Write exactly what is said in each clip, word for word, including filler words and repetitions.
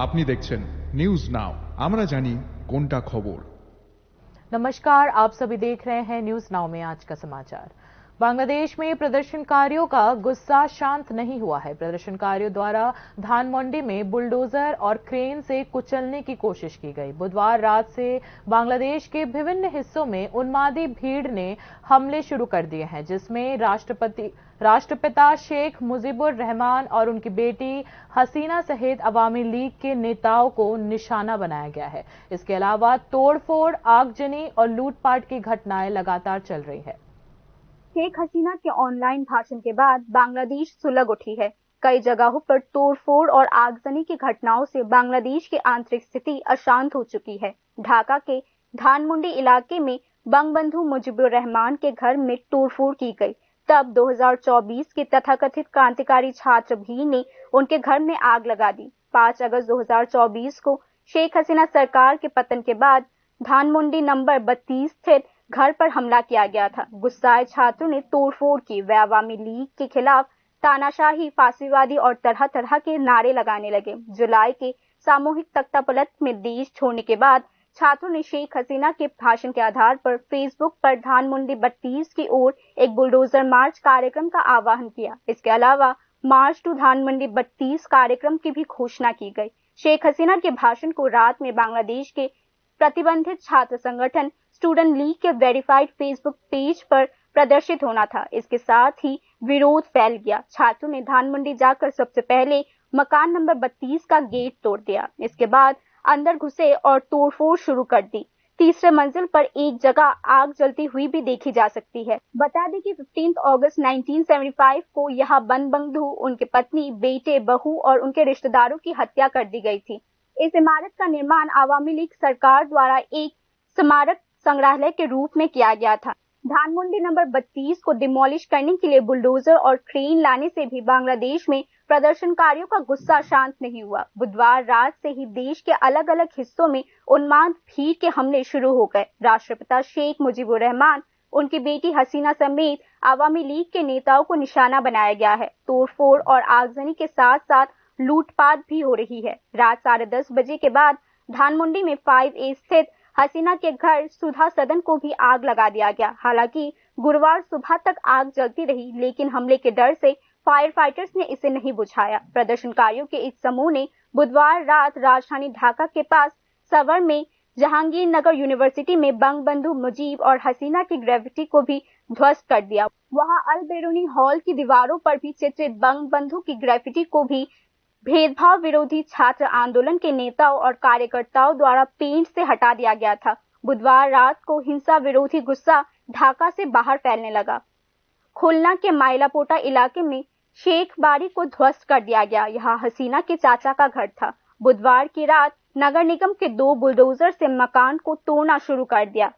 আপনি দেখছেন news now, আমরা জানি কোনটা খবর। नमस्कार, आप सभी देख रहे हैं न्यूज नाउ में आज का समाचार। बांग्लादेश में प्रदर्शनकारियों का गुस्सा शांत नहीं हुआ है। प्रदर्शनकारियों द्वारा धानमंडी में बुलडोजर और क्रेन से कुचलने की कोशिश की गई। बुधवार रात से बांग्लादेश के विभिन्न हिस्सों में उन्मादी भीड़ ने हमले शुरू कर दिए हैं, जिसमें राष्ट्रपति राष्ट्रपिता शेख मुजीबुर रहमान और उनकी बेटी हसीना सहित अवामी लीग के नेताओं को निशाना बनाया गया है। इसके अलावा तोड़फोड़, आगजनी और लूटपाट की घटनाएं लगातार चल रही है। शेख हसीना के ऑनलाइन भाषण के बाद बांग्लादेश सुलग उठी है। कई जगहों पर तोड़फोड़ और आगजनी की घटनाओं से बांग्लादेश की आंतरिक स्थिति अशांत हो चुकी है। ढाका के धानमंडी इलाके में बंगबंधु मुजीबुर रहमान के घर में तोड़फोड़ की गई। तब दो हज़ार चौबीस के तथाकथित क्रांतिकारी छात्र भीड़ ने उनके घर में आग लगा दी। पाँच अगस्त दो हज़ार चौबीस को शेख हसीना सरकार के पतन के बाद धानमंडी नंबर बत्तीस स्थित घर पर हमला किया गया था। गुस्साए छात्रों ने तोड़फोड़ की। वे अवामी लीग के खिलाफ तानाशाही, फासीवादी और तरह-तरह के नारे लगाने लगे। जुलाई के सामूहिक तख्तापलट में देश छोड़ने के बाद छात्रों ने शेख हसीना के भाषण के आधार पर Facebook पर धानमंडी बत्तीस की ओर एक बुलडोजर मार्च कार्यक्रम का आह्वान किया। इसके अलावा मार्च टू धानमंडी बत्तीस कार्यक्रम की भी घोषणा की गई। शेख हसीना के भाषण को रात में बांग्लादेश के प्रतिबंधित छात्र संगठन स्टूडेंट लीग के वेरीफाइड Facebook पेज पर प्रदर्शित होना था। इसके साथ ही विरोध फैल गया। छात्रों ने धानमंडी जाकर सबसे पहले मकान नंबर बत्तीस का गेट तोड़ दिया। इसके बाद अंदर घुसे और तोड़फोड़ शुरू कर दी। तीसरे मंजिल पर एक जगह आग जलती हुई भी देखी जा सकती है। बता दें कि फिफ्टींथ अगस्त नाइनटीन सेवेंटी फ़ाइव को यहाँ बंगबंधु, उनके पत्नी, बेटे, बहू और उनके रिश्तेदारों की हत्या कर दी गई थी। इस इमारत का निर्माण अवामी लीग सरकार द्वारा एक स्मारक संग्रहालय के रूप में किया गया था। धानमंडी नंबर बत्तीस को डिमोलिश करने के लिए बुलडोजर और क्रेन लाने से भी बांग्लादेश में प्रदर्शनकारियों का गुस्सा शांत नहीं हुआ। बुधवार रात से ही देश के अलग-अलग हिस्सों में उन्माद भीड़ के हमले शुरू हो गए। राष्ट्रपिता शेख मुजीबुर रहमान, उनकी बेटी हसीना समेत अवामी लीग के नेताओं को निशाना बनाया गया है। तोड़फोड़ और आगजनी के साथ-साथ लूटपाट भी हो रही है। रात साढ़े दस बजे के बाद धानमंडी में फ़ाइव ए स्थित हसीना के घर सुधा सदन को भी आग लगा दिया गया। हालांकि गुरुवार सुबह तक आग जलती रही, लेकिन हमले के डर से फायर फाइटर्स ने इसे नहीं बुझाया। प्रदर्शनकारियों के एक समूह ने बुधवार रात राजधानी ढाका के पास सवर में जहांगीरनगर यूनिवर्सिटी में बंगबंधु मुजीब और हसीना की ग्रेफिटी को भी ध्वस्त कर दिया। वहां अल बेरूनी हॉल की दीवारों पर भी चित्रित बंगबंधु की ग्रेफिटी को भी भेदभाव विरोधी छात्र आंदोलन के नेताओं और कार्यकर्ताओं द्वारा पेंट से हटा दिया गया था। बुधवार रात को हिंसा विरोधी गुस्सा ढाका से बाहर फैलने लगा। खुलना के माइलापोटा इलाके में शेख बाड़ी को ध्वस्त कर दिया गया। यहाँ हसीना के चाचा का घर था। बुधवार की रात नगर निगम के दो बुलडोजर से मकान को तोड़ना शुरू कर दिया।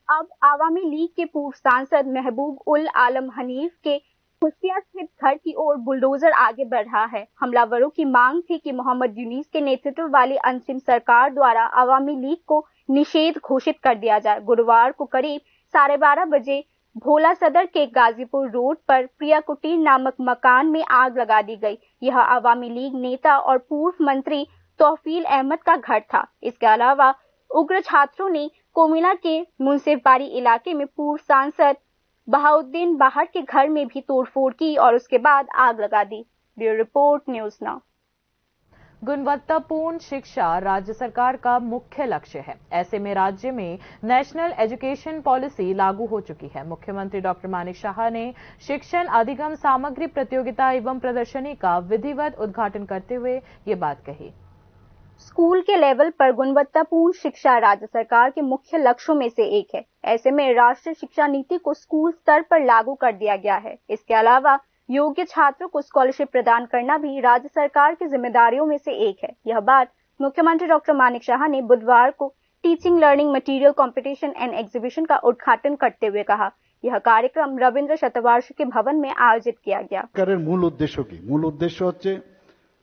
अब अवामी लीग के पूर्व सांसद महबूब उल आलम हनीफ के कुस्तिया स्थित घर की ओर बुलडोजर आगे बढ़ रहा है। हमलावरों की मांग थी कि मोहम्मद यूनिस के नेतृत्व वाली अंतरिम सरकार द्वारा अवामी लीग को निषेध घोषित कर दिया जाए। गुरुवार को करीब साढ़े बारह बजे भोला सदर के गाजीपुर रोड पर प्रिया कुटीर नामक मकान में आग लगा दी गई। यह अवामी लीग नेता और पूर्व मंत्री तौफील अहमद का घर था। इसके अलावा उग्र छात्रों ने कोमिला के मुंसेफबारी इलाके में पूर्व सांसद बहाउद्दीन बाहर के घर में भी तोड़फोड़ की और उसके बाद आग लगा दी। Bureau report, news now. गुणवत्तापूर्ण शिक्षा राज्य सरकार का मुख्य लक्ष्य है। ऐसे में राज्य में नेशनल एजुकेशन पॉलिसी लागू हो चुकी है। मुख्यमंत्री डॉक्टर मानिक साहा ने शिक्षण अधिगम सामग्री प्रतियोगिता एवं प्रदर्शनी का विधिवत उद्घाटन करते हुए ये बात कही। स्कूल के लेवल पर गुणवत्तापूर्ण शिक्षा राज्य सरकार के मुख्य लक्ष्यों में से एक है। ऐसे में राष्ट्रीय शिक्षा नीति को स्कूल स्तर पर लागू कर दिया गया है। इसके अलावा योग्य छात्रों को स्कॉलरशिप प्रदान करना भी राज्य सरकार की जिम्मेदारियों में से एक है। यह बात मुख्यमंत्री डॉक्टर मानिक साहा ने बुधवार को teaching learning material competition and exhibition का उद्घाटन करते हुए कहा। यह कार्यक्रम रविंद्र शतवार्षिकी भवन में आयोजित किया गया। সরকারের মূল উদ্দেশ্য কি? মূল উদ্দেশ্য হচ্ছে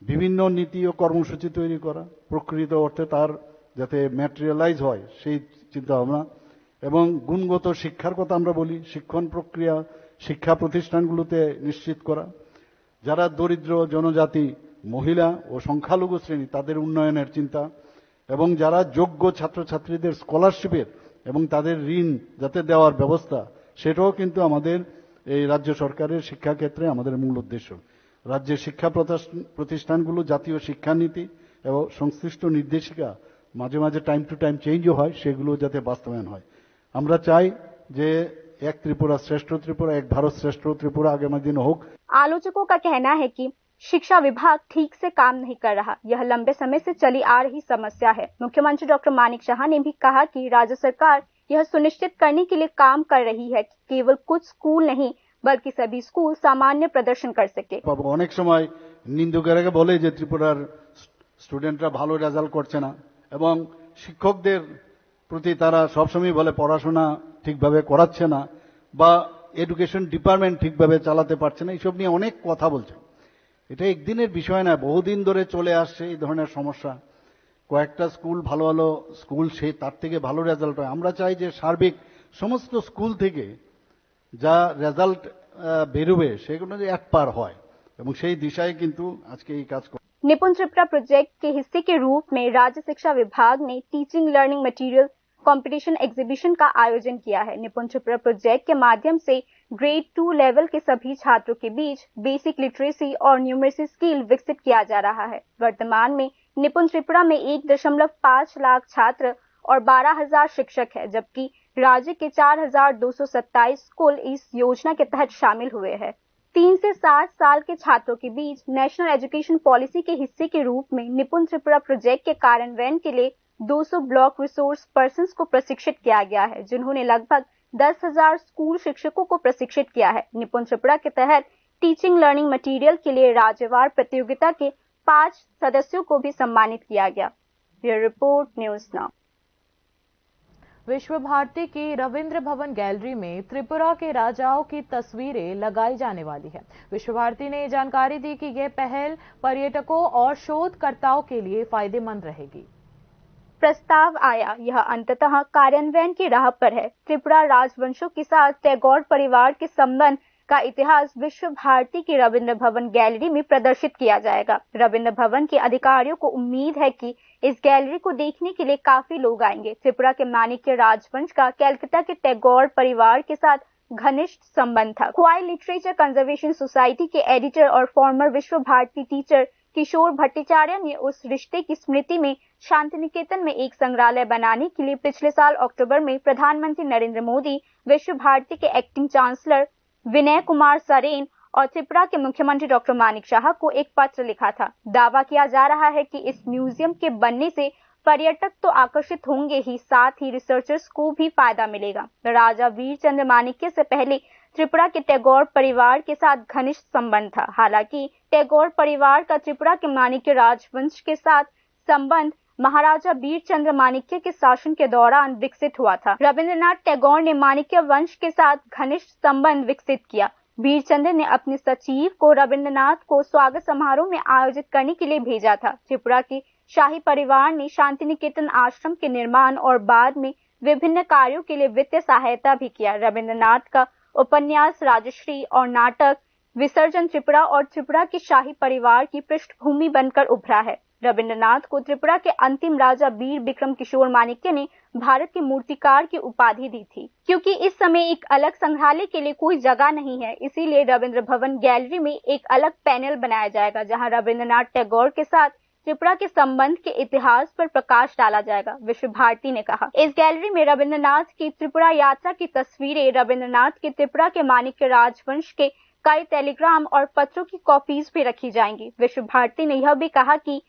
বিভিন্ন নীতি ও কর্মসূচি তৈরি করা, প্রকৃত অর্থে তার যাতে ম্যাটেরিয়ালাইজ হয় সেই চিন্তা ভাবনা, এবং গুণগত শিক্ষার কথা আমরা বলি, শিক্ষণ প্রক্রিয়া শিক্ষা প্রতিষ্ঠানগুলোতে নিশ্চিত করা, যারা দরিদ্র জনজাতি মহিলা ও সংখ্যালঘু শ্রেণী, তাদের উন্নয়নের চিন্তা এবং যারা যোগ্য ছাত্রছাত্রীদের স্কলারশিপের এবং তাদের ঋণ যাতে দেওয়ার ব্যবস্থা, সেটাও কিন্তু আমাদের এই রাজ্য সরকারের শিক্ষাক্ষেত্রে আমাদের মূল উদ্দেশ্য। রাজ্যের শিক্ষা প্রতিষ্ঠান-, প্রতিষ্ঠানগুলো জাতীয় শিক্ষানীতি এবং সংশ্লিষ্ট নির্দেশিকা মাঝে মাঝে টাইম টু টাইম চেঞ্জও হয়, সেগুলো যাতে বাস্তবায়ন হয়। আমরা চাই যে এক ত্রিপুরা শ্রেষ্ঠ ত্রিপুরা, এক ভারত শ্রেষ্ঠ ত্রিপুরা আগামী দিনে হোক। आलोचकों का कहना है कि शिक्षा विभाग ठीक से काम नहीं कर रहा। यह लंबे समय से चली आ रही समस्या है। मुख्यमंत्री डॉक्टर मानिक साहा ने भी कहा कि राज्य सरकार यह सुनिश्चित करने के लिए काम कर रही है कि केवल कुछ स्कूल नहीं, बल्कि सभी स्कूल सामान्य प्रदर्शन कर सके। অনেক সময় নিন্দুকেরা বলে যে ত্রিপুরার স্টুডেন্টরা ভালো রেজাল্ট করছে না এবং শিক্ষকদের প্রতি তারা সবসময় বলে পড়াশোনা ঠিকভাবে করাচ্ছে না বা এডুকেশন ডিপার্টমেন্ট ঠিকভাবে চালাতে পারছে না, এইসব নিয়ে অনেক কথা বলছে। এটা একদিনের বিষয় না, বহুদিন ধরে চলে আসছে এই ধরনের সমস্যা। কয়েকটা স্কুল, ভালো ভালো স্কুল, সে তার থেকে ভালো রেজাল্ট হয়। আমরা চাই যে সার্বিক সমস্ত স্কুল থেকে যা রেজাল্ট বেরোবে সেগুলো যে এক পার হয়, এবং সেই দিশায় কিন্তু আজকে এই কাজ। निपुण त्रिपुरा प्रोजेक्ट के हिस्से के रूप में राज्य शिक्षा विभाग ने teaching learning material competition exhibition का आयोजन किया है। निपुण त्रिपुरा प्रोजेक्ट के माध्यम से ग्रेड टू लेवल के सभी छात्रों के बीच बेसिक लिटरेसी और न्यूमरेसी स्किल विकसित किया जा रहा है। वर्तमान में निपुण त्रिपुरा में एक दशमलव पाँच लाख छात्र और बारह हज़ार शिक्षक हैं, जबकि राज्य के चार हज़ार दो सौ सत्ताईस स्कूल इस योजना के तहत शामिल हुए हैं। तीन से सात साल के छात्रों के बीच नेशनल एजुकेशन पॉलिसी के हिस्से के रूप में निपुण त्रिपुरा प्रोजेक्ट के कार्यान्वयन के लिए दो सौ ब्लॉक रिसोर्स पर्सन्स को प्रशिक्षित किया गया है, जिन्होंने लगभग दस हज़ार स्कूल शिक्षकों को प्रशिक्षित किया है। निपुण त्रिपुरा के तहत टीचिंग लर्निंग मटेरियल के लिए राज्यवार प्रतियोगिता के पांच सदस्यों को भी सम्मानित किया गया। Bureau report, news now. विश्व भारती की रविंद्र भवन गैलरी में त्रिपुरा के राजाओं की तस्वीरें लगाई जाने वाली है। विश्व भारती ने जानकारी दी कि यह पहल पर्यटकों और शोधकर्ताओं के लिए फायदेमंद रहेगी। प्रस्ताव आया, यह अंततः कार्यान्वयन की राह पर है। त्रिपुरा राजवंशों के साथ टैगोर परिवार के संबंध का इतिहास विश्व भारती की रविंद्र भवन गैलरी में प्रदर्शित किया जाएगा। रविंद्र भवन के अधिकारियों को उम्मीद है कि इस गैलरी को देखने के लिए काफी लोग आएंगे। त्रिपुरा के माणिक्य राजवंश का कलकत्ता के टैगोर परिवार के साथ घनिष्ठ संबंध था। क्वाई लिटरेचर कंजर्वेशन सोसाइटी के एडिटर और फॉर्मर विश्व भारती टीचर किशोर भट्टाचार्य ने उस रिश्ते की स्मृति में शांति निकेतन में एक संग्रहालय बनाने के लिए पिछले साल अक्टूबर में प्रधानमंत्री नरेंद्र मोदी, विश्व भारती के एक्टिंग चांसलर विनय कुमार सरेन और त्रिपुरा के मुख्यमंत्री डॉक्टर मानिक साहा को एक पत्र लिखा था। दावा किया जा रहा है कि इस म्यूजियम के बनने से पर्यटक तो आकर्षित होंगे ही, साथ ही रिसर्चर्स को भी फायदा मिलेगा। राजा वीर चंद्र माणिक्य से पहले त्रिपुरा के टैगोर परिवार के साथ घनिष्ठ संबंध था। हालांकि टैगोर परिवार का त्रिपुरा के माणिक्य राजवंश के साथ संबंध महाराजा वीर चंद्र माणिक्य के शासन के दौरान विकसित हुआ था। रविंद्रनाथ टैगोर ने माणिक्य वंश के साथ घनिष्ठ संबंध विकसित किया। वीर चंद्र ने अपने सचिव को रविंद्रनाथ को स्वागत समारोह में आयोजित करने के लिए भेजा था। त्रिपुरा के शाही परिवार ने शांति निकेतन आश्रम के निर्माण और बाद में विभिन्न कार्यों के लिए वित्तीय सहायता भी किया। रविंद्रनाथ का उपन्यास राजश्री और नाटक विसर्जन त्रिपुरा और त्रिपुरा के शाही परिवार की पृष्ठभूमि बनकर उभरा है। रविंद्रनाथ को त्रिपुरा के अंतिम राजा वीर बिक्रम किशोर माणिक्य ने भारत के मूर्तिकार की उपाधि दी थी। क्योंकि इस समय एक अलग संग्रहालय के लिए कोई जगह नहीं है, इसीलिए रविंद्र भवन गैलरी में एक अलग पैनल बनाया जाएगा, जहां रविंद्रनाथ टैगोर के साथ त्रिपुरा के संबंध के इतिहास पर प्रकाश डाला जाएगा, विश्व भारती ने कहा। इस गैलरी में रविंद्रनाथ की त्रिपुरा यात्रा की तस्वीरें, रविंद्रनाथ की त्रिपुरा के माणिक्य राजवंश के कई टेलीग्राम और पत्रों की कॉपीज भी रखी जाएंगी। विश्व भारती ने यह भी कहा कि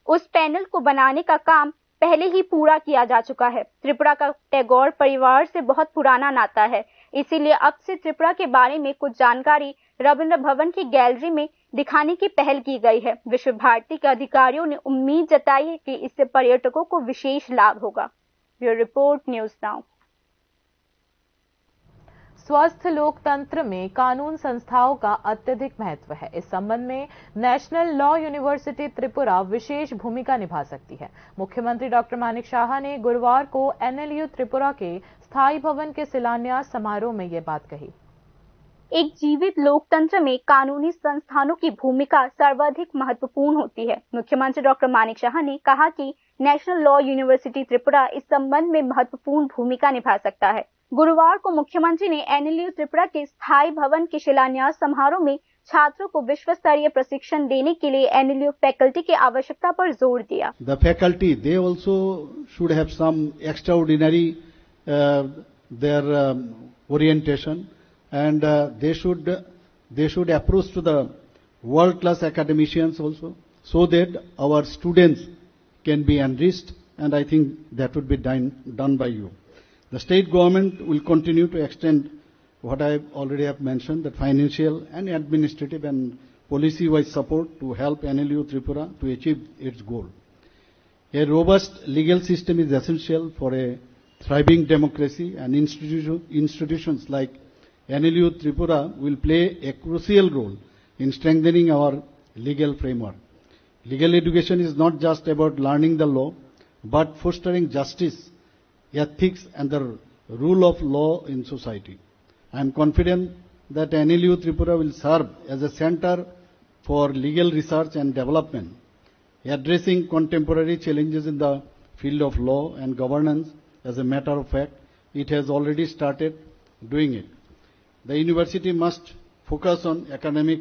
उस पैनल को बनाने का काम पहले ही पूरा किया जा चुका है। त्रिपुरा का टैगोर परिवार से बहुत पुराना नाता है, इसीलिए अब से त्रिपुरा के बारे में कुछ जानकारी रविंद्र भवन की गैलरी में दिखाने की पहल की गई है। विश्व भारती के अधिकारियों ने उम्मीद जताई है कि इससे पर्यटकों को विशेष लाभ होगा। Bureau report, news now. स्वस्थ लोकतंत्र में कानून संस्थाओं का अत्यधिक महत्व है। इस संबंध में नेशनल लॉ यूनिवर्सिटी त्रिपुरा विशेष भूमिका निभा सकती है। मुख्यमंत्री डॉक्टर मानिक साहा ने गुरुवार को एनएलयू त्रिपुरा के स्थायी भवन के शिलान्यास समारोह में ये बात कही। एक जीवित लोकतंत्र में कानूनी संस्थानों की भूमिका सर्वाधिक महत्वपूर्ण होती है। मुख्यमंत्री डॉक्टर मानिक साहा ने कहा कि नेशनल लॉ यूनिवर्सिटी त्रिपुरा इस संबंध में महत्वपूर्ण भूमिका निभा सकता है। गुरुवार को मुख्यमंत्री ने एनएलयू त्रिपुरा के स्थायी भवन के शिलान्यास समारोह में छात्रों को विश्व स्तरीय प्रशिक्षण देने के लिए एनएलयू फैकल्टी की आवश्यकता पर जोर दिया। The faculty, they also should have some extraordinary uh, their um, orientation, and uh, they should they should approach to the world class academicians also, so that our students can be enriched, and I think that would be done, done by you. The state government will continue to extend what I already have mentioned, that financial and administrative and policy wise support to help NLU Tripura to achieve its goal. A robust legal system is essential for a thriving democracy, and institution, institutions like NLU Tripura will play a crucial role in strengthening our legal framework. Legal education is not just about learning the law, but fostering justice, ethics, and the rule of law in society. I am confident that NLU Tripura will serve as a center for legal research and development, addressing contemporary challenges in the field of law and governance. As a matter of fact, it has already started doing it. The university must focus on academic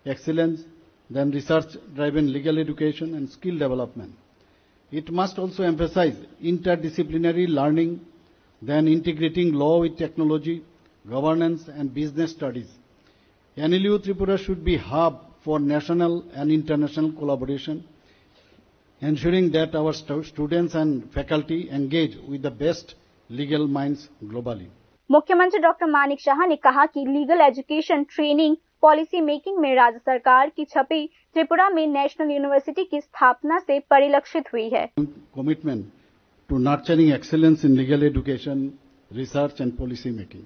excellence, then research driven legal education and skill development. It must also emphasize interdisciplinary learning, then integrating law with technology, governance, and business studies. NLU Tripura should be hub for national and international collaboration, ensuring that our stu- students and faculty engage with the best legal minds globally. मुख्यमंत्री डॉक्टर मानिक साहा ने कहा कि legal education training policy making में राज्य सरकार की छवि त्रिपुरा में national university की स्थापना से परिलक्षित हुई है। Commitment to nurturing excellence in legal education, research, and policy making.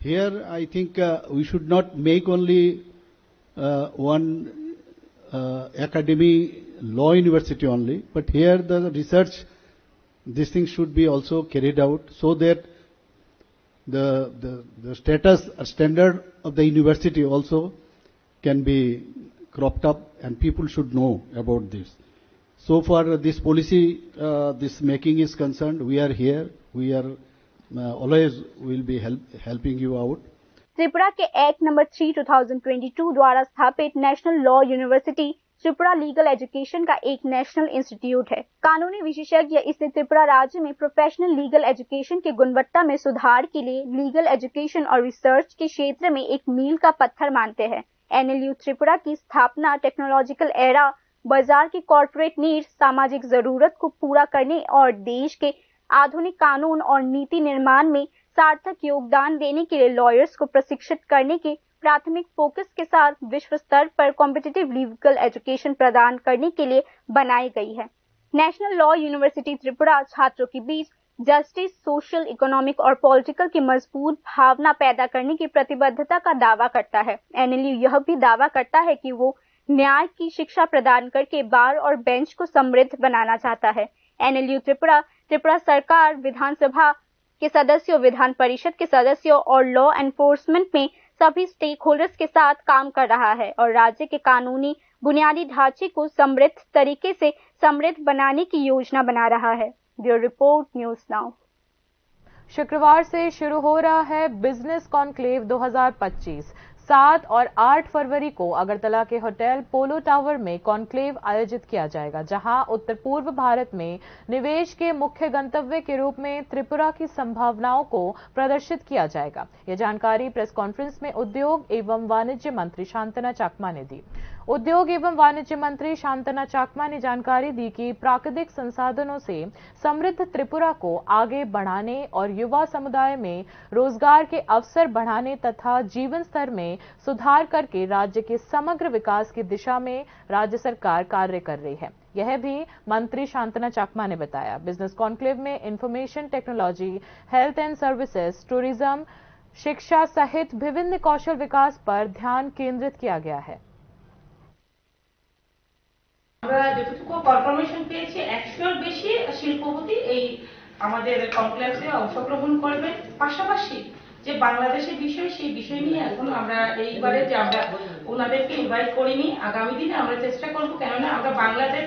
Here, I think uh, we should not make only uh, one uh, academy, law university only, but here the research, this thing should be also carried out so that the, the, the status or standard of the university also can be cropped up, and people should know about this. So far, this policy, uh, this making is concerned, we are here. We are uh, always will be help, helping you out. Tripura के act number three two thousand twenty two द्वारा स्थापित national law university Tripura legal education का एक national institute है। कानूनी विशेषज्ञ इसे त्रिपुरा राज्य में प्रोफेशनल लीगल एजुकेशन की गुणवत्ता में सुधार के लिए लीगल एजुकेशन और रिसर्च के क्षेत्र में एक मील का पत्थर मानते हैं। एनएलयू त्रिपुरा की स्थापना टेक्नोलॉजिकल एरा, बाजार की कॉरपोरेट नीड, सामाजिक जरूरत को पूरा करने और देश के आधुनिक कानून और नीति निर्माण में सार्थक योगदान देने के लिए लॉयर्स को प्रशिक्षित करने के प्राथमिक फोकस के साथ विश्व स्तर पर कॉम्पिटिटिव लीगल एजुकेशन प्रदान करने के लिए बनाई गई है। नेशनल लॉ यूनिवर्सिटी त्रिपुरा छात्रों के बीच जस्टिस, सोशल, इकोनॉमिक और पॉलिटिकल की मजबूत भावना पैदा करने की प्रतिबद्धता का दावा करता है। एनएलयू यह भी दावा करता है कि वो न्याय की शिक्षा प्रदान करके बार और बेंच को समृद्ध बनाना चाहता है। एनएलयू त्रिपुरा, त्रिपुरा सरकार, विधानसभा के सदस्यों, विधान परिषद के सदस्यों और लॉ एनफोर्समेंट में सभी स्टेकहोल्डर्स के साथ काम कर रहा है और राज्य के कानूनी बुनियादी ढांचे को समृद्ध तरीके से समृद्ध बनाने की योजना बना रहा है। Bureau report, news now. शुक्रवार से शुरू हो रहा है बिजनेस कॉन्क्लेव दो हज़ार पच्चीस। सात और आठ फरवरी को अगरतला के होटल पोलो टावर में कॉन्क्लेव आयोजित किया जाएगा, जहां उत्तर पूर्व भारत में निवेश के मुख्य गंतव्य के रूप में त्रिपुरा की संभावनाओं को प्रदर्शित किया जाएगा। यह जानकारी प्रेस कॉन्फ्रेंस में उद्योग एवं वाणिज्य मंत्री शांतना चाकमा ने दी। उद्योग एवं वाणिज्य मंत्री शांतना चाकमा ने जानकारी दी कि प्राकृतिक संसाधनों से समृद्ध त्रिपुरा को आगे बढ़ाने और युवा समुदाय में रोजगार के अवसर बढ़ाने तथा जीवन स्तर में सुधार करके राज्य के समग्र विकास की दिशा में राज्य सरकार कार्य कर रही है। यह भी मंत्री शांतना चाकमा ने बताया। बिजनेस कॉन्क्लेव में information technology, health and services, tourism, शिक्षा सहित विभिन्न कौशल विकास पर ध्यान केंद्रित किया गया है। আমরা যতটুকু কনফার্মেশন পেয়েছি, একশোর বেশি শিল্পপতি এই আমাদের কনক্লেভসে অংশগ্রহণ করবেন। পাশাপাশি যে বাংলাদেশের বিষয়, সেই বিষয় নিয়ে এখন আমরা এইবারে যে আমরা ওনাদেরকে ইনভাইট করিনি, আগামী দিনে আমরা চেষ্টা করব, কেননা আমরা বাংলাদেশ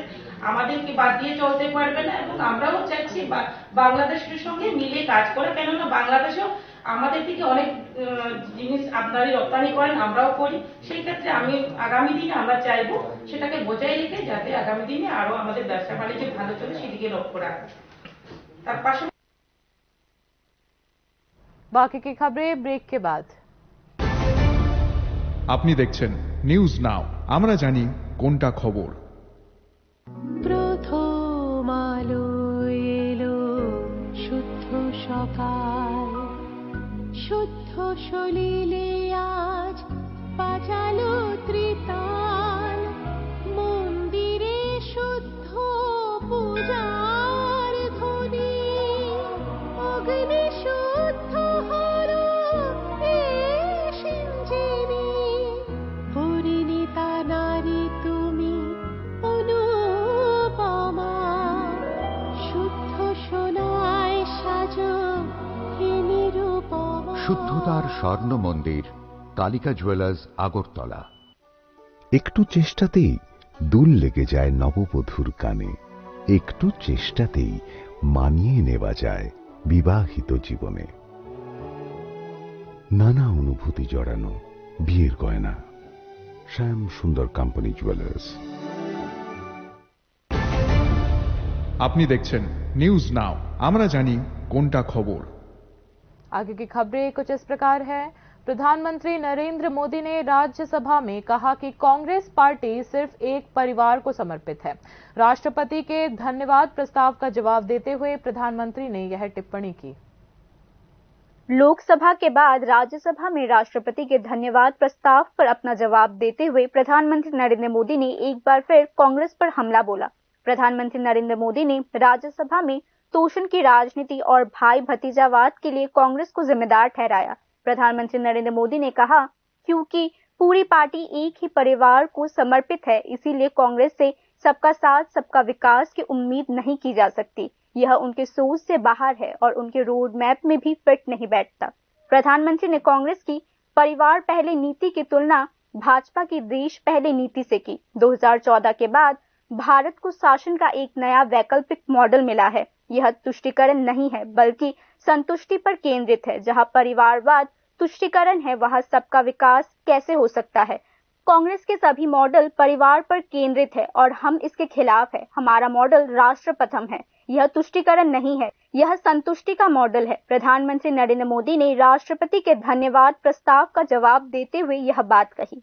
আমাদেরকে বাদ দিয়ে চলতে পারবে না এবং আমরাও চাইছি বা-, বাংলাদেশের সঙ্গে মিলে কাজ করা, কেননা বাংলাদেশও আমাদের থেকে অনেক, আহ, জিনিস আমদানি রপ্তানি করেন, আমরাও করি। সেই ক্ষেত্রে আমি আগামী দিনে আমরা চাইবো সেটাকে বজায় রেখে যাতে আগামী দিনে আরো আমাদের ব্যবসা বাণিজ্য ভালো চলে, সেদিকে লক্ষ্য রাখা। তার পাশাপাশি बाकी की खबरें ब्रेक के बाद। আপনি দেখছেন নিউজ নাও, আমরা জানি কোনটা খবর। প্রথম আলো এলো শুদ্ধ সকাল, শুদ্ধ সলিলে আজ বাজালো ত্রিতাল। মন্দিরে শুদ্ধ পূজার ধ্বনি, অগ্নি শুদ্ধ হলো এ সিঞ্জিনী। পরিণীতা নারী তুমি অনুপমা, শুদ্ধ সোনায় সাজো হে নিরুপমা। শুদ্ধতার স্বর্ণ মন্দির, কালিকা জুয়েলার্স, আগরতলা। একটু চেষ্টাতেই দুল লেগে যায় নববধূর কানে, একটু চেষ্টাতেই মানিয়ে নেওয়া যায় বিবাহিত জীবনে। নানা অনুভূতি জড়ানো বিয়ের গয়না। শ্যাম সুন্দর কোম্পানি জুয়েলার্স। আপনি দেখছেন নিউজ নাও, আমরা জানি কোনটা খবর। आगे की खबरें कुछ इस प्रकार है। प्रधानमंत्री नरेंद्र मोदी ने राज्यसभा में कहा कि कांग्रेस पार्टी सिर्फ एक परिवार को समर्पित है। राष्ट्रपति के धन्यवाद प्रस्ताव का जवाब देते हुए प्रधानमंत्री ने यह टिप्पणी की। लोकसभा के बाद राज्यसभा में राष्ट्रपति के धन्यवाद प्रस्ताव पर अपना जवाब देते हुए प्रधानमंत्री नरेंद्र मोदी ने एक बार फिर कांग्रेस पर हमला बोला। प्रधानमंत्री नरेंद्र मोदी ने राज्यसभा में शोषण की राजनीति और भाई भतीजावाद के लिए कांग्रेस को जिम्मेदार ठहराया। प्रधानमंत्री नरेंद्र मोदी ने कहा, क्योंकि पूरी पार्टी एक ही परिवार को समर्पित है, इसीलिए कांग्रेस से सबका साथ, सबका विकास की उम्मीद नहीं की जा सकती। यह उनकी सोच से बाहर है और उनके रोड मैप में भी फिट नहीं बैठता। प्रधानमंत्री ने कांग्रेस की परिवार पहले नीति की तुलना भाजपा की देश पहले नीति से की। दो हज़ार चौदह के बाद भारत को शासन का एक नया वैकल्पिक मॉडल मिला है। यह तुष्टीकरण नहीं है, बल्कि संतुष्टि पर केंद्रित है। जहां परिवारवाद तुष्टीकरण है, वहां सबका विकास कैसे हो सकता है? कांग्रेस के सभी मॉडल परिवार पर केंद्रित है और हम इसके खिलाफ है। हमारा मॉडल राष्ट्र प्रथम है। यह तुष्टीकरण नहीं है, यह संतुष्टि का मॉडल है। प्रधानमंत्री नरेंद्र मोदी ने राष्ट्रपति के धन्यवाद प्रस्ताव का जवाब देते हुए यह बात कही।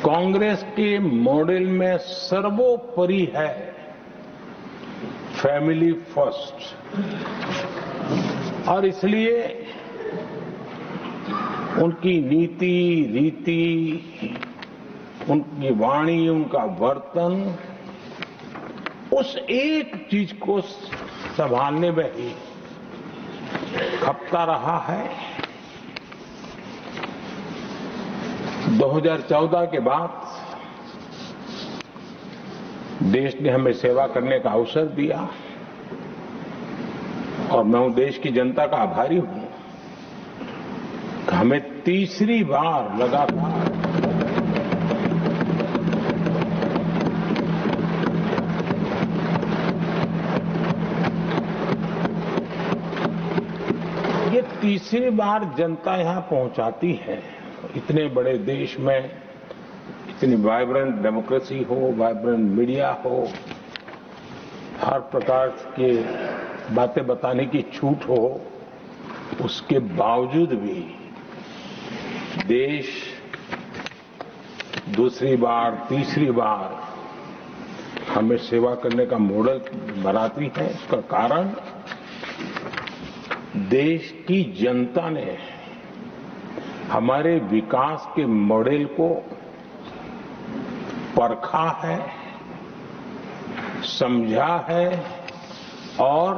कांग्रेस के मॉडल में सर्वोपरि है फैमिली फर्स्ट, और इसलिए उनकी नीति, रीति, उनकी वाणी, उनका वर्तन उस एक चीज को संभालने में ही खपता रहा है। दो हज़ार चौदह के बाद देश ने हमें सेवा करने का अवसर दिया और मैं उन देश की जनता का आभारी हूं कि हमें तीसरी बार लगातार ये तीसरी बार जनता यहां पहुंचाती है। इतने बड़े देश में इतनी वाइब्रेंट डेमोक्रेसी हो, वाइब्रेंट मीडिया हो, हर प्रकार के बातें बताने की छूट हो, उसके बावजूद भी देश दूसरी बार, तीसरी बार हमें सेवा करने का मॉडल बनाती है। इसका कारण देश की जनता ने हमारे विकास के मॉडल को परखा है, समझा है और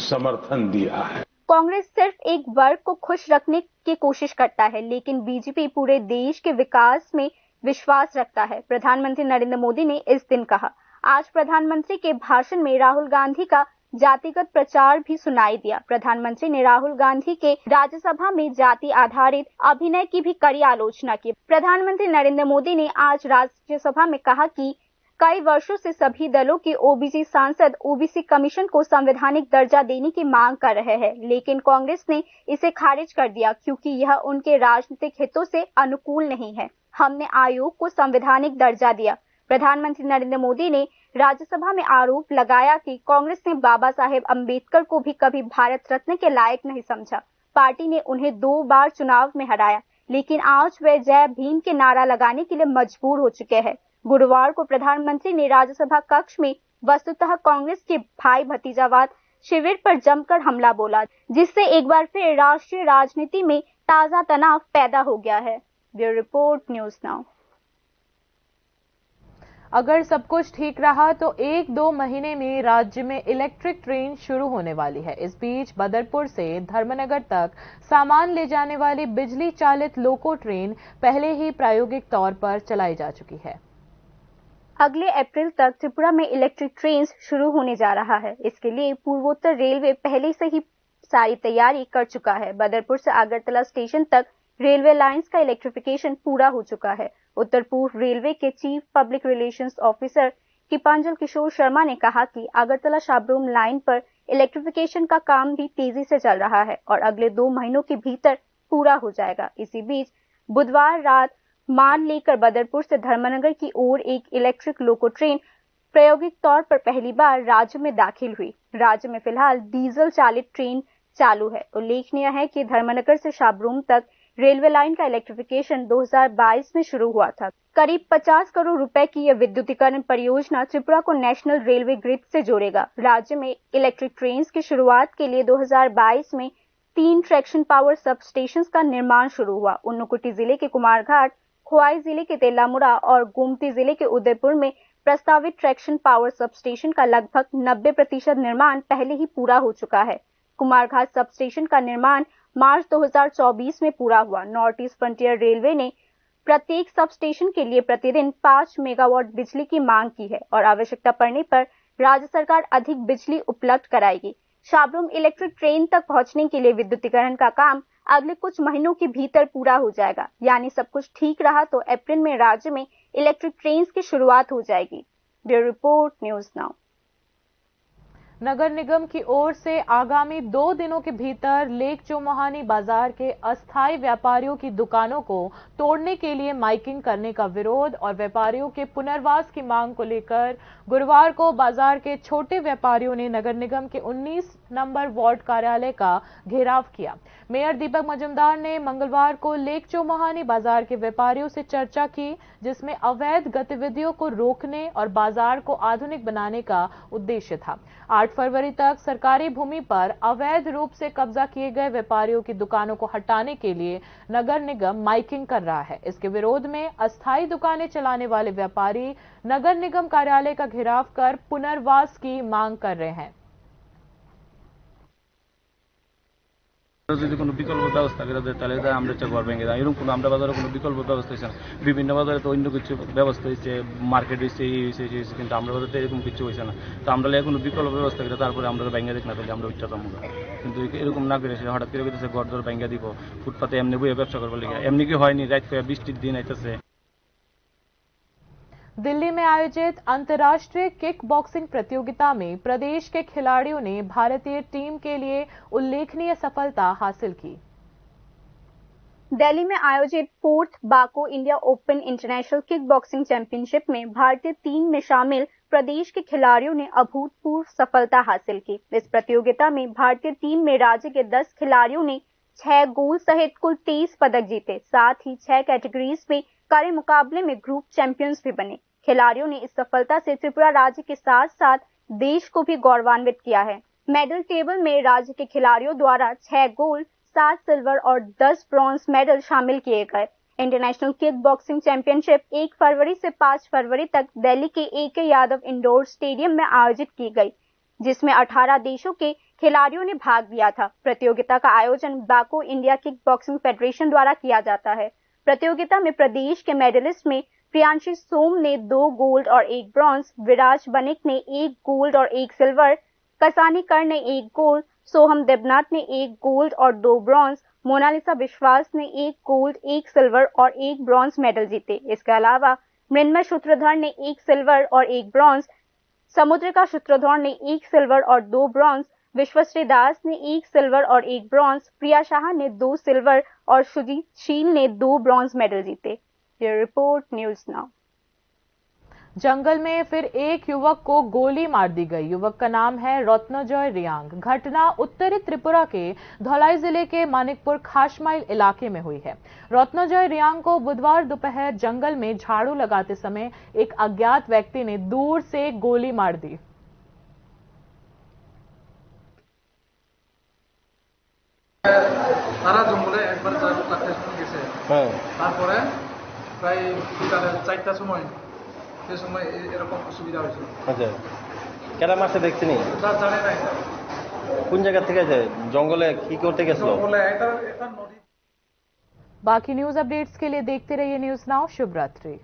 समर्थन दिया है। कांग्रेस सिर्फ एक वर्ग को खुश रखने की कोशिश करता है, लेकिन बीजेपी पूरे देश के विकास में विश्वास रखता है, प्रधानमंत्री नरेंद्र मोदी ने इस दिन कहा। आज प्रधानमंत्री के भाषण में राहुल गांधी का जातिगत प्रचार भी सुनाई दिया। प्रधानमंत्री ने राहुल गांधी के राज्यसभा में जाति आधारित अभिनय की भी कड़ी आलोचना की। प्रधानमंत्री नरेंद्र मोदी ने आज राज्यसभा में कहा कि कई वर्षों से सभी दलों के ओबीसी सांसद ओबीसी कमीशन को संवैधानिक दर्जा देने की मांग कर रहे हैं, लेकिन कांग्रेस ने इसे खारिज कर दिया क्योंकि यह उनके राजनीतिक हितों से अनुकूल नहीं है। हमने आयोग को संवैधानिक दर्जा दिया। प्रधानमंत्री नरेंद्र मोदी ने राज्यसभा में आरोप लगाया कि कांग्रेस ने बाबा साहेब अंबेडकर को भी कभी भारत रत्न के लायक नहीं समझा। पार्टी ने उन्हें दो बार चुनाव में हराया, लेकिन आज वे जय भीम के नारा लगाने के लिए मजबूर हो चुके हैं। गुरुवार को प्रधानमंत्री ने राज्यसभा कक्ष में वस्तुतः कांग्रेस के भाई भतीजावाद शिविर पर जमकर हमला बोला, जिससे एक बार फिर राष्ट्रीय राजनीति में ताजा तनाव पैदा हो गया है। Bureau report, news now. अगर सब कुछ ठीक रहा तो एक दो महीने में राज्य में इलेक्ट्रिक ट्रेन शुरू होने वाली है। इस बीच बदरपुर से धर्मनगर तक सामान ले जाने वाली बिजली चालित लोको ट्रेन पहले ही प्रायोगिक तौर पर चलाई जा चुकी है। अगले अप्रैल तक त्रिपुरा में इलेक्ट्रिक ट्रेन शुरू होने जा रहा है। इसके लिए पूर्वोत्तर रेलवे पहले से ही सारी तैयारी कर चुका है। बदरपुर से अगरतला स्टेशन तक रेलवे लाइंस का इलेक्ट्रिफिकेशन पूरा हो चुका है। उत्तर पूर्व रेलवे के chief public relations officer Dipanjal किशोर शर्मा ने कहा कि अगरतला शाबरूम लाइन पर इलेक्ट्रिफिकेशन का काम भी तेजी से चल रहा है और अगले दो महीनों के भीतर पूरा हो जाएगा। इसी बीच बुधवार रात माल लेकर बदरपुर से धर्मनगर की ओर एक इलेक्ट्रिक लोको ट्रेन प्रायोगिक तौर पर पहली बार राज्य में दाखिल हुई। राज्य में फिलहाल डीजल चालित ट्रेन चालू है। उल्लेखनीय है कि धर्मनगर से शाबरूम तक रेलवे लाइन का इलेक्ट्रिफिकेशन दो हज़ार बाईस में शुरू हुआ था। करीब पचास करोड़ रुपए की यह विद्युतीकरण परियोजना त्रिपुरा को नेशनल रेलवे ग्रिड से जोड़ेगा। राज्य में इलेक्ट्रिक ट्रेन की शुरुआत के लिए दो हज़ार बाईस में तीन ट्रैक्शन पावर सब स्टेशन का निर्माण शुरू हुआ। ऊनकुटी जिले के कुमारघाट, खोवाई जिले के तेलामुड़ा और गोमती जिले के उदयपुर में प्रस्तावित ट्रैक्शन पावर सब स्टेशन का लगभग नब्बे प्रतिशत निर्माण पहले ही पूरा हो चुका है। कुमारघाट सब स्टेशन का निर्माण मार्च दो हज़ार चौबीस में पूरा हुआ। नॉर्थ ईस्ट फ्रंटियर रेलवे ने प्रत्येक सब स्टेशन के लिए प्रतिदिन पाँच मेगावाट बिजली की मांग की है और आवश्यकता पड़ने पर राज्य सरकार अधिक बिजली उपलब्ध कराएगी। शाबरूम इलेक्ट्रिक ट्रेन तक पहुंचने के लिए विद्युतीकरण का काम अगले कुछ महीनों के भीतर पूरा हो जाएगा, यानी सब कुछ ठीक रहा तो अप्रैल में राज्य में इलेक्ट्रिक ट्रेन की शुरुआत हो जाएगी। Bureau report, news now. नगर निगम की ओर से आगामी दो दिनों के भीतर लेक चौमुहानी बाजार के अस्थायी व्यापारियों की दुकानों को तोड़ने के लिए माइकिंग करने का विरोध और व्यापारियों के पुनर्वास की मांग को लेकर गुरुवार को बाजार के छोटे व्यापारियों ने नगर निगम के उन्नीस नंबर वार्ड कार्यालय का घेराव किया। मेयर दीपक मजूमदार ने मंगलवार को लेक चौमुहानी बाजार के व्यापारियों से चर्चा की, जिसमें अवैध गतिविधियों को रोकने और बाजार को आधुनिक बनाने का उद्देश्य था। आठ फरवरी तक सरकारी भूमि पर अवैध रूप से कब्जा किए गए व्यापारियों की दुकानों को हटाने के लिए नगर निगम माइकिंग कर रहा है। इसके विरोध में अस्थायी दुकानें चलाने वाले व्यापारी नगर निगम कार्यालय का घेराव कर पुनर्वास की मांग कर रहे हैं। যদি কোনো বিকল্প ব্যবস্থা করে দেয়, তাহলে তো আমরা হচ্ছে ঘর ভেঙে যাই। এরকম কোনো আমরা বাজারে কোনো বিকল্প ব্যবস্থা হচ্ছে না। বিভিন্ন বাজারে তো অন্য কিছু ব্যবস্থা হয়েছে, মার্কেট হয়েছে, এই হয়েছে, সেই হয়েছে, কিন্তু আমরা বাজারে তো এরকম কিছু হয়েছে না। তো আমরা এখানে কোনো বিকল্প ব্যবস্থা করে তারপরে আমরা ভেঙে দেখ না, তাহলে আমরা উঠতে যাবো না। কিন্তু এরকম না করে সে হঠাৎ করে কইতেছে ঘর দর ভেঙে দিব, ফুটপাতে এমনি বইয়ে ব্যবসা করবার লিগে। এমনি কি হয়নি, রাত করে বৃষ্টির দিন আইতেছে। दिल्ली में आयोजित अंतर्राष्ट्रीय किक बॉक्सिंग प्रतियोगिता में प्रदेश के खिलाड़ियों ने भारतीय टीम के लिए उल्लेखनीय सफलता हासिल की। दिल्ली में आयोजित फोर्थ बाको India open international kick boxing championship में भारतीय टीम में शामिल प्रदेश के खिलाड़ियों ने अभूतपूर्व सफलता हासिल की। इस प्रतियोगिता में भारतीय टीम में राज्य के दस खिलाड़ियों ने छह गोल्ड सहित कुल तेईस पदक जीते। साथ ही छह कैटेगरीज में कड़े मुकाबले में ग्रुप चैंपियंस भी बने। खिलाड़ियों ने इस सफलता से त्रिपुरा राज्य के साथ-साथ देश को भी गौरवान्वित किया है। मेडल टेबल में राज्य के खिलाड़ियों द्वारा छह गोल्ड, सात सिल्वर और दस ब्रॉन्ज मेडल शामिल किए गए। इंटरनेशनल किक बॉक्सिंग चैंपियनशिप एक फरवरी से पाँच फरवरी तक दिल्ली के ए के यादव इंडोर स्टेडियम में आयोजित की गई, जिसमें अठारह देशों के खिलाड़ियों ने भाग लिया था। प्रतियोगिता का आयोजन बाको इंडिया किक बॉक्सिंग फेडरेशन द्वारा किया जाता है। प्रतियोगिता में प्रदेश के मेडलिस्ट में प्रियांशी सोम ने दो गोल्ड और एक ब्रॉन्ज, विराज बनिक ने एक गोल्ड और एक सिल्वर, कसानी कर ने एक गोल्ड, सोहम देबनाथ ने एक गोल्ड और दो ब्रॉन्ज, मोनालिसा विश्वास ने एक गोल्ड, एक सिल्वर और एक ब्रॉन्ज मेडल जीते। इसके अलावा मृन्मय सूत्रधर ने एक सिल्वर और एक ब्रॉन्ज, समुद्रिका सूत्रधर ने एक सिल्वर और दो ब्रॉन्ज, विश्वश्री दास ने एक सिल्वर और एक ब्रॉन्ज, प्रिया शाह ने दो सिल्वर और सुजीत शील ने दो ब्रॉन्ज मेडल जीते। ये रिपोर्ट न्यूज़ नाउ। जंगल में फिर एक युवक को गोली मार दी गई। युवक का नाम है रत्नजय रियांग। घटना उत्तरी त्रिपुरा के धलाई जिले के मानिकपुर खासमाइल इलाके में हुई है। रत्नजय रियांग को बुधवार दोपहर जंगल में झाड़ू लगाते समय एक अज्ञात व्यक्ति ने दूर से गोली मार दी। তারা জঙ্গলে একবার চার-, চারটার সময় গেছে। হ্যাঁ। তারপরে প্রায় বিকালে চারটার সময়, সে সময় এ-, এরকম অসুবিধা হয়েছিল। আচ্ছা। কেডা মারছে দেখছনি? তা জানে না এটা। কোন জায়গা থেকে আছে? জঙ্গলে কি করতে গেছিল? জঙ্গলে, এটা, এটা নদী। बाकी न्यूज़ अपडेट्स के लिए देखते रहिए न्यूज़ नाउ। शुभ रात्रि।